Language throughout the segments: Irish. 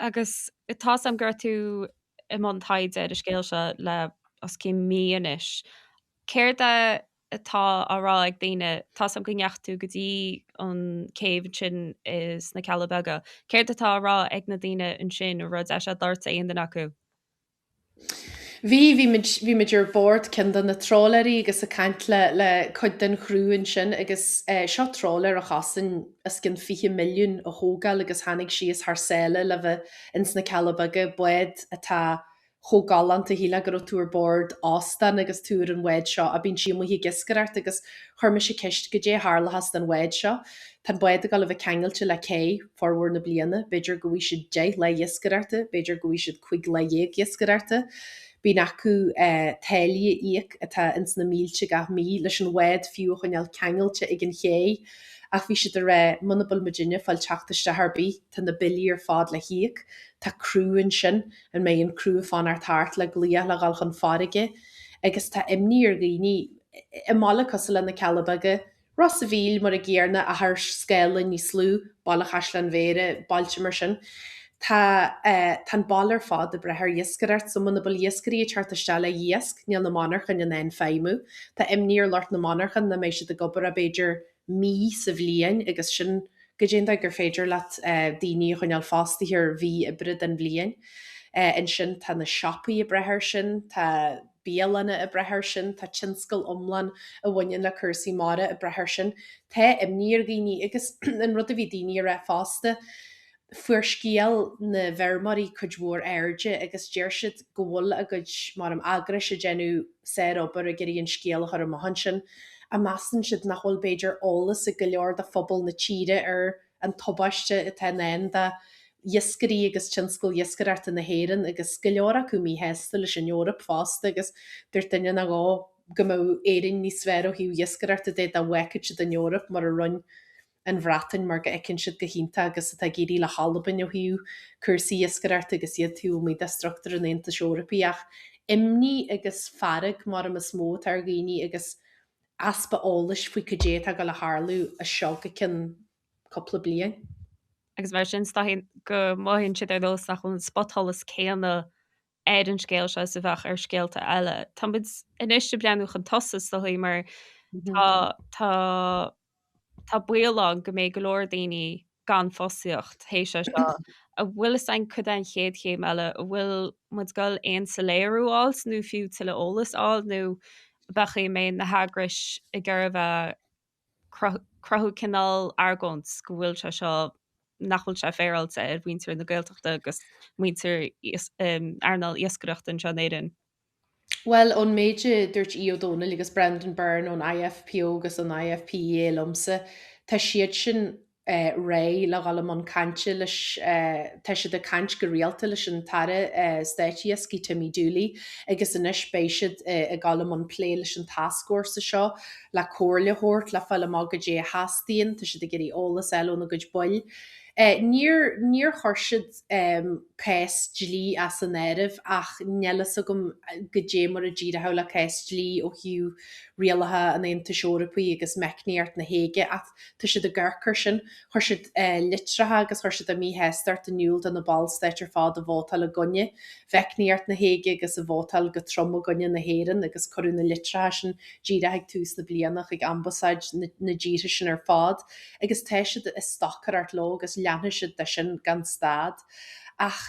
Agus tá 's a'm go raibh tú i mbun taighde ar an scéal seo le os cionn mí anois. Céard atá á rá ag daoine? Tá 's a'm go ndeachaigh tú go dtí an céibh ansin sna Cealla Beaga. Céard atá á rá ag na daoine ansin, an raibh deis a'd labhairt le aon duine acu? Bhí, bhí muid, bhí muid ar bord ceann de na trawleraí agus ag caint le, le cuid den chriú ansin agus eh seo trawler a chosain os cionn 20 milliún a thógáil agus tháinig síos thar sáile le bheith ins na Cealla Beaga, bád atá chomh galánta, shílfeá go raibh tú ar bord óstán agus tú ar an bhád seo a bíonn sí amuigh ag iascaireacht agus chuir mise ceist goidé a tharlóchas don bhád seo. Tá an bád ag dul a bheith ceangailte le cé formhór na bliana, b'fhéidir go bhfaighidh siad 10 lá iascaireachta, b'fhéidir go bhfaighidh siad 15 lá iascaireachta. Bíonn acu táillí a íoc atá ins na mílte gach mí leis an bhád fiú a choinneáil ceangailte ag an ché. Ach bhí siad ag rá, muna bhfuil muidinne ag fáil teacht isteach ar bith, tá na billí ar fad le híoc, tá criú ansin, an mbeidh an criú ag fanacht thart le glaoch le dhul chun farraige? Agus tá imní ar dhaoine i mbaile cosúil le na Cealla Beaga, Ros a' Mhíl mar a gcéarna ach ar scála níos lú, Baile Chaisleáin Bhéarra, bailte mar sin. Tá tá an baile ar fad ag brath ar iascaireacht so muna bhfuil iascairí ag teacht isteach le iasc níl na monarchain in ann feidhmiú. Tá imní ar lucht na monarchan nach mbeidh siad ag obair ach b'fhéidir mí sa bhliain agus sin goidé an dóigh gur féidir leat daoine a choinneáil fostaithe ar mhí oibre den bhliain. Ansin tá na siopaí ag brath air sin, tá. bialanna ag brath air sin, tá tionscal iomlán a bhaineann le cúrsaí mara ag brath air sin. Tá imní ar dhaoine agus an rud a bhí daoine a rá fosta, fuair scéal na bhfeirmeoirí cuid mhór airde agus deir siad go bhfuil a gcuid, mar eagrais ag déanamh sárobair ag iarraidh an scéal a chur amach ansin. Ach measann siad nach bhfuil b'fhéidir eolas ag go leor de phobal na tíre ar an tubaiste atá i ndán do iascairí agus tionscal iascaireachta na hÉireann agus go leor acu míshásta leis an Eoraip fosta agus dúirt duine nó dhó go mbeadh Éirinn níos fearr ó thaobh iascaireachta de dá bhfágfadh siad an Eoraip mar a rinne an Bhreatain mar go bhfeiceann siad go hiontach agus atá ag éirí le hAlbain ó thaobh cúrsaí iascaireachta agus iad taobh amuigh de struchtúr an Aontais Eorpaigh ach imní agus fearg mar is mó atá ar dhaoine agus easpa eolais faoi cad é atá ag dul a tharlú as seo go ceann cúpla bliain. Agus mar sin, is dóigh go mothaíonn siad ar nós nach bhfuil an spotsholas céanna ar an scéal seo is a bheadh ar scéalta eile. Tá muid anois ag breathnú chun tosaigh, is dóigh, mar tá, tá, tá baol ann go mbeidh go leor daoine gan fostaíocht théis é seo. An bhfuil fhios againn cad é an chéad chéim eile? An bhfuil muid ag dul aon soiléiriú a fháil nó fiú tuilleadh eolais a fháil nó b'fhéidir go mbeidh na heagrais ag iarraidh a bheith cruthú cineál argóint go bhfuil sé seo nach bhfuil sé féaráilte ar mhuintir na Gaeltachta agus muintir earnáil iascaireachta anseo in Éirinn. Bhuel, ón méid a dúirt Aodh Ó Dónaill agus Brendan Byrne ón IFPO agus ón IFPEA liomsa, tá siad sin réidh le dhul i mbun cainte leis, tá siad ag caint go rialta leis an tAire Stáit Iascaigh Timmy Dooley agus anois beidh siad ag dul i mbun plé leis an tascfhórsa seo le comhairle a thabhairt, le fáil amach goidé a theastaíonn, tá siad ag iarraidh eolas a fháil óna gcuid baill. Níor, níor chuir siad cás dlí as an áireamh ach níl fhios agam goidé mar a d'éireodh le cás dlí ó thaobh rialacha an Aontais Eorpaigh agus meicníocht na Háige ach tá siad ag amharc air sin. Chuir siad litreacha agus chuir siad a míshástacht in iúl do na ballstáit ar fad a vótáil i gcoinne mheicníocht na Háige agus a vótáil go trom i gcoinne na hÉireann agus cuireadh na litreacha sin díreach ag tús na bliana chuig ambasáid na dtíortha sin ar fad. agus tá siad ag stocaireacht leo agus leanfaidh siad de sin gan stad. Ach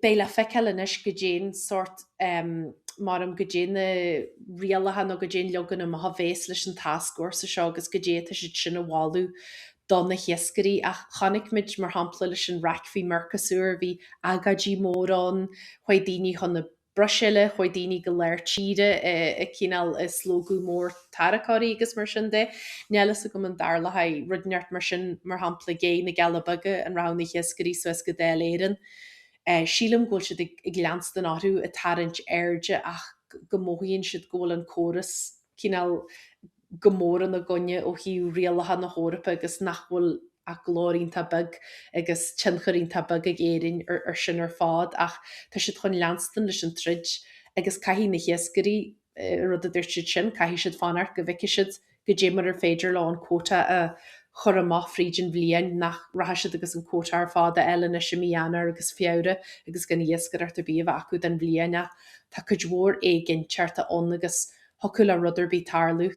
beidh le feiceáil anois goidé'n sórt maram goidé na rialacha nó goidé'n leagan amach a bhéas leis an tascfhórsa seo agus goidé atá siad sin a mholadh do na hiascairí. Ach chonaic muid, mar shampla, leis an raic faoi Mercosur, bhí agóidí mór ann, chuaigh daoine chun na Bruiséile, chuaigh daoine go lár tíre ag cineál ag slógadh mór tarracóirí agus mar sin de. Níl fhios agam an dtarlóidh rud inteacht mar sin, mar shampla i gCé na gCealla Beaga, an rachadh na hiascairí suas go Dáil Éireann. Sílim go bhfuil siad ag leanstan orthu ag tarraingt airde ach go mothaíonn siad go bhfuil an córas cineál go mór ina gcoinne ó thaobh rialacha na hEorpa agus nach bhfuil ach glór iontach beag agus tionchar iontach beag ag Éirinn ar sin ar fad ach tá siad chun leanstan leis an troid agus caithfidh na hiascairí, rud a dúirt siad sin, caithfidh siad fanacht go bhfeicfidh siad goidé mar ar féidir leo an quota a. chur amach fríd an bhliain, nach rachadh siad agus an quota ar fad a fháil anois i mí Eanáir agus Feabhra agus gan iascaireacht ar bith a bheith acu don bhliain ach tá cuid mhór éiginnteachta ann agus thiocfadh le rud ar bith tarlú.